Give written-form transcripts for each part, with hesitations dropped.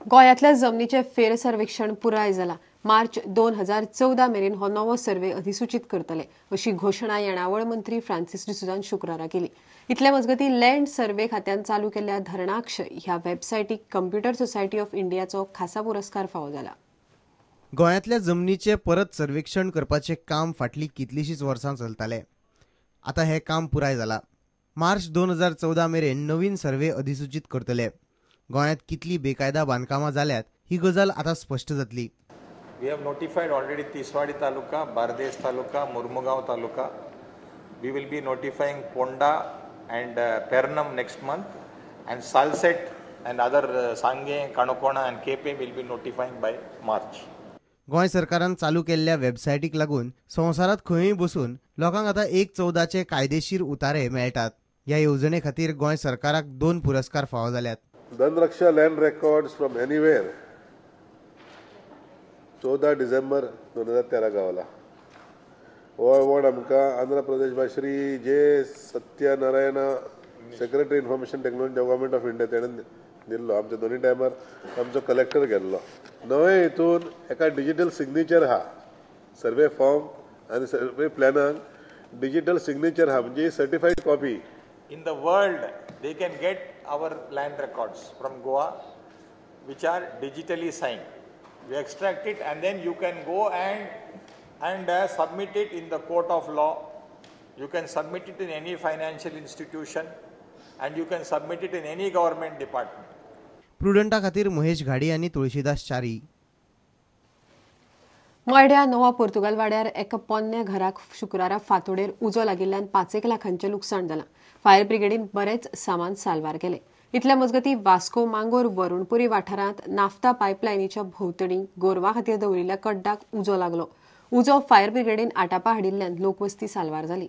गोंयांतल्या जमनीचें फेर सर्वेक्षण पुराय जाला. मार्च 2014 मेरेन हो नवो सर्वे अधिसूचीत करतले अशी घोशणा येणावळ मंत्री फ्रांसिस डिसोझान शुक्रारा केली. इतले मजगतीं लँड सर्वे खात्यान चालू केल्ल्या धरणाक्ष ह्या वेबसायटीक कम्प्युटर सोसायटी ऑफ इंडियाचो खासा पुरस्कार फावो जाला. गोंयांतल्या जमनीचें परत सर्वेक्षण करपाचें काम फाटलीं कितलींशींच वर्सां चलतालें. आतां हें काम पुराय जालां. मार्च 2014 मेरेन नवीन सर्वे अधिसूचीत करतले. गोंयांत कितलीं बेकायदा बांदकामां जाल्यात ही गजाल आतां स्पश्ट जातली. We have notified already Tiswadi taluka, Bardez taluka, Mormugao taluka. We will be notifying Ponda and Pernem next month, and Salcete and other Sanguem, Canacona and Quepem will be notifying by March. Goa सरकारान चालू केल्ल्या वेबसायटीक लागून संवसारांत खंयूय बसून लोकांक आतां 1/14 कायदेशीर उतारे मेळटात. ह्या येवजणे खातीर गोंय सरकाराक 2 पुरस्कार फावो जाल्यात. Dhanraksha land records from anywhere 14 December 2013 गावला. हो अवॉर्ड आमकां Andhra Pradesh by Shri J Satyanarayana, secretary information technology, government of India, तेणें दिल्लो. आमच्या दोनूय टायमार आमचो कलेक्टर गेल्लो. नवे हितून एका डिजिटल सिग्नेचर आहा, सर्वे फॉर्म आनी सर्वे प्लॅनाक डिजिटल सिग्नेचर आहा, म्हणजे certified copy. In the world they can get our land records from Goa which are digitally signed. We extract it and then you can go and submit it in the court of law. You can submit it in any financial institution and you can submit it in any government department. प्रुडंटा खातीर महेश घाडी आनी तुळशीदास चारी. मयड्या नोवा पोर्तुगाल वाड्यार एका पोन्न्या घराक शुक्रारा फांतोडेर उजो लागिल्ल्यान 5 लाखांचें लुकसाण जालां. फायर ब्रिगेडीन बरेंच सामान साल्वार केलें. इतल्या मजगतीं वास्को मांगोर वरुणपुरी वाठारांत नाफ्ता पायपलायनीच्या भोंवतणी गोरवां खातीर दवरिल्ल्या कड्डाक उजो लागलो. उजो फायर ब्रिगेडीन आटापा हाडिल्ल्यान लोकवस्ती साल्वार जाली.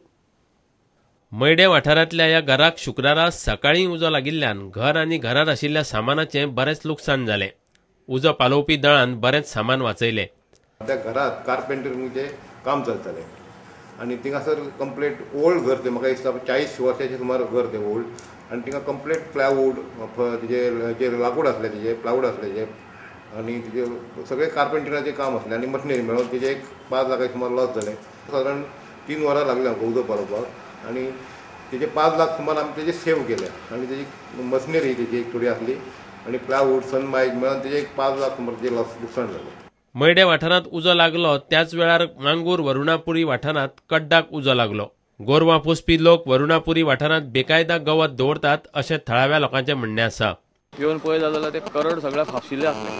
मयडे वाठारांतल्या ह्या घराक शुक्रारा सकाळीं उजो लागिल्ल्यान घर आनी घरांत आशिल्ल्या सामानाचें बरेंच लुकसाण जालें. उजो पालोवपी दळान बरेंच सामान वाचयलें. त्या घरात कार्पेंटरिंगचें काम चलतालें आनी थिंगासर कंप्लीट ओल्ड घर तें, म्हाका दिसता 40 वर्सांचें सुमार घर तें ओल्ड, आनी थिंगा कंप्लीट प्लायवूड तिजे जे लाकूड आसलें तिजें प्लायवूड आसलें तेजें, आनी तिजें सगळें कार्पेंटरिंगाचें काम आसलें आनी मशिनरी मेळून तिजें एक 5 लाखाचें सुमार लॉस जालें. सादारण 3 वरां लागलीं आमकां उजो पालोवपाक आनी तेजे 5 लाख सुमार आमी तेजे सेव केले आनी तेजी मशिनरी तेजी एक थोडी आसली आनी प्लायवूड सनमायक मेळून तेजे एक 5 लाख सुमार तेजें लॉस लुकसाण जालें. मयडे वाठारांत उजो लागलो त्याच वेळार मांगूर वरुणापुरी वाठारांत कड्डाक उजो लागलो. गोरवां पोसपी लोक वरुणापुरी वाठारांत बेकायदा गवत दवरतात अशें थळाव्या लोकांचें म्हणणें आसा. येवन पळयत जाल्यार ते करड सगळे फाफशिल्ले आसले,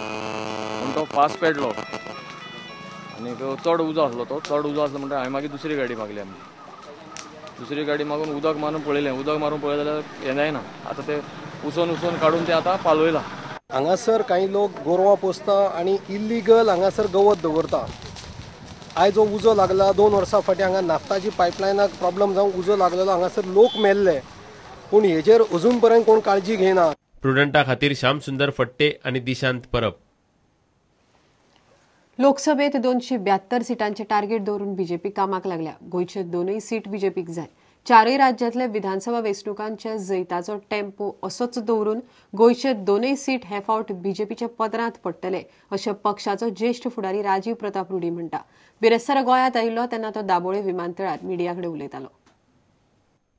पूण तो फास्ट पेटलो आनी तो चड उजो आसलो. तो चड उजो आसलो म्हणटा हांवें मागीर दुसरी गाडी मागली. आमी दुसरी गाडी मागून उदक मारून पळयलें. उदक मारून पळयलें जाल्यार हें जायना. आतां ते उसोन उसोन काडून ते आतां पालयलां. हांगासर कांय लोक गोरवां पोसता आनी इल्लिगल हांगासर गवत दवरता. आयज जो उजो लागला 2 वर्सां फाटीं हांगा नाफ्ताची पायपलायनाक प्रॉब्लम जावन उजो लागलेलो, हांगासर लोक मेल्ले, पूण हेजेर अजून पर्यंत कोण काळजी घेयना. प्रुडंटा खातीर श्यामसुंदर फट्टे आनी दिशांत परब. लोकसभेत 272 सिटांचे टार्गेट दवरून बीजेपी कामाक लागल्या. गोंयचे 2 सीट बीजेपीक जाय. 4 राज्यांतल्या विधानसभा वेंचणुकांच्या जैताचो टेम्पो असोच दवरून गोंयचे 2 सीट हे फावट बीजेपीच्या पदरांत पडटले अशें पक्षाचो ज्येश्ठ फुडारी राजीव प्रताप रुडी म्हणटा. बिरेस्तारा गोंयांत आयिल्लो तेन्ना तो दाबोळे विमानतळार मिडिया कडेन उलयतालो.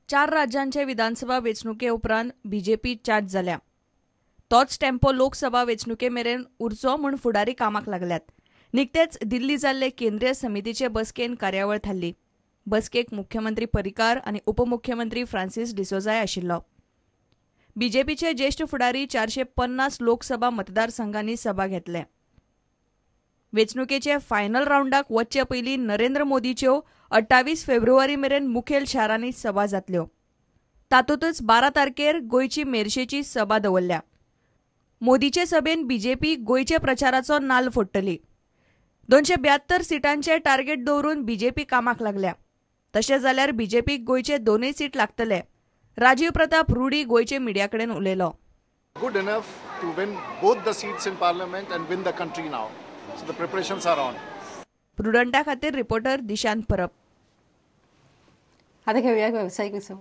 4 राज्यांचे विधानसभा वेंचणुके उपरांत बीजेपी चार्ज जाल्या. तोच टेम्पो लोकसभा वेंचणुके मेरेन उरचो म्हूण फुडारी कामाक लागल्यात. निकतेच दिल्ली जाल्ले केंद्रीय समितीचे बसकेन कार्यावळ थारली. बसकेक मुख्यमंत्री पर्रीकार आनी उपमुख्यमंत्री फ्रांसिस डिसोजाय आशिल्लो. बीजेपीचे ज्येश्ठ फुडारी 450 लोकसभा मतदारसंघांनी सभा घेतले. वेंचणुकेचे फायनल रावंडाक वच्चे पयलीं नरेंद्र मोदीच्यो 28 फेब्रुवारी मेरेन मुखेल शारांनी सभा जातल्यो. तातूंतच 12 तारखेर गोंयची मेरशेची सभा दवरल्या. मोदीचे सभेन बीजेपी गोंयचे प्रचाराचो नाल्ल फोडटली. 272 सिटांचे टार्गेट दवरून बीजेपी कामाक लागल्या. तशें जाल्यार बीजेपीक गोंयचे 2 सीट लागतले. राजीव प्रताप रुडी गोंयचे मिडिया कडेन उलयलो. Good enough to win both the seats in parliament and win the country now. So the preparations are on. प्रुडंटा खातीर रिपोर्टर दिशांत परब. आता घेऊया व्यावसायिक विसव.